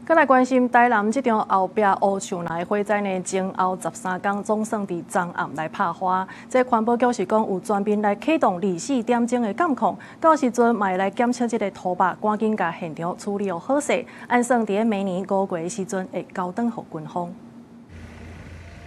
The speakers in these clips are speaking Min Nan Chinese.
閣來關心台南這場後壁烏樹林的火災呢，前後13工總算佇昨暗來拍花。這環保局是講有全面來啟動24點鐘的監控，到時陣嘛會來檢測這个塗肉，趕緊共現場處理好勢，按算佇明年5月的時陣會交轉予軍方。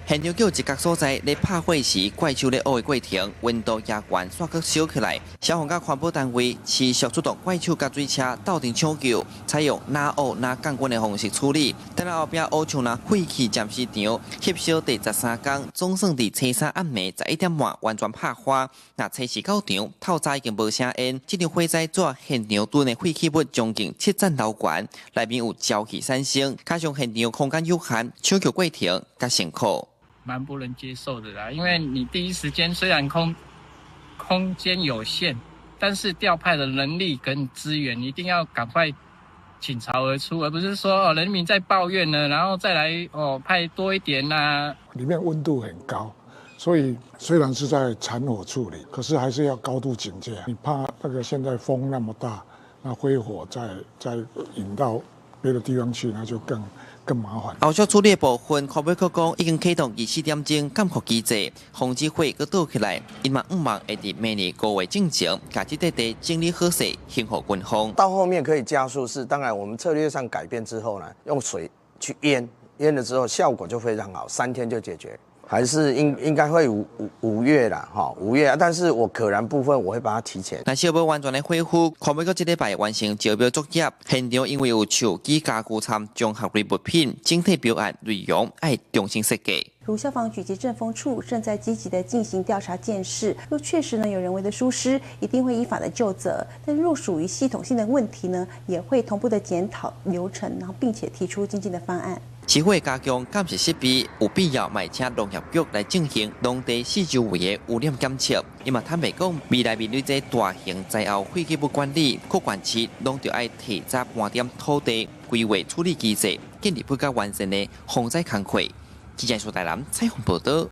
現場叫一角所在咧拍火時，怪獸咧挖的過程，溫度也懸，煞閣燒起來。消防佮環保單位持續出動怪手佮水車鬥陣搶救，採用哪挖哪降溫的方式處理。等後壁烏樹林廢棄暫時場翕燒第13工，總算佇初三暗暝11點半完全拍花。若初四到場，透早已經無啥煙。這場火災紙現場囤的廢棄物將近7層樓懸，內面有焦氣產生，加上現場空間有限，搶救過程較辛苦。蠻不能接受的啦，因為你第一時間雖然空間有限，但是調派的人力跟資源一定要趕快傾巢而出，而不是說哦人民在抱怨呢，然後再來哦派多一點啦。裡面溫度很高，所以雖然是在殘火處理，可是還是要高度警戒。你怕那個現在風那麼大，那灰火再引到別的地方去，那就更麻煩。後續處理的部分，環保局講已經啟動24點鐘監控機制，防止火閣倒起來。𪜶嘛向望會佇明年5月進前，共這塊地整理好勢，還予軍方。到後面可以加速，是當然我們策略上改變之後呢，用水去淹，淹了之後效果就非常好，3天就解決。還是應該會五月啦，哈，五月，但是我可燃部分我會把它提前。但是欲完全的恢復，環保局這禮拜完成招標作業，現場因為有樹枝、家具摻綜合類物品，整體標案內容愛重新設計。如消防局及政風處正在積極的進行調查鑑識，若確實呢有人為的疏失，一定會依法的究責。但若屬於系統性的問題呢，也會同步的檢討流程，然後並且提出精進的方案。市府加強監視設備，有必要嘛請農業局來進行農地四周圍的污染檢測。伊嘛坦白講，未來面對這大型災後廢棄物管理，各縣市攏著愛提早盤點土地規劃處理機制，建立比較完善的防災工課。記者蘇大南採訪報道。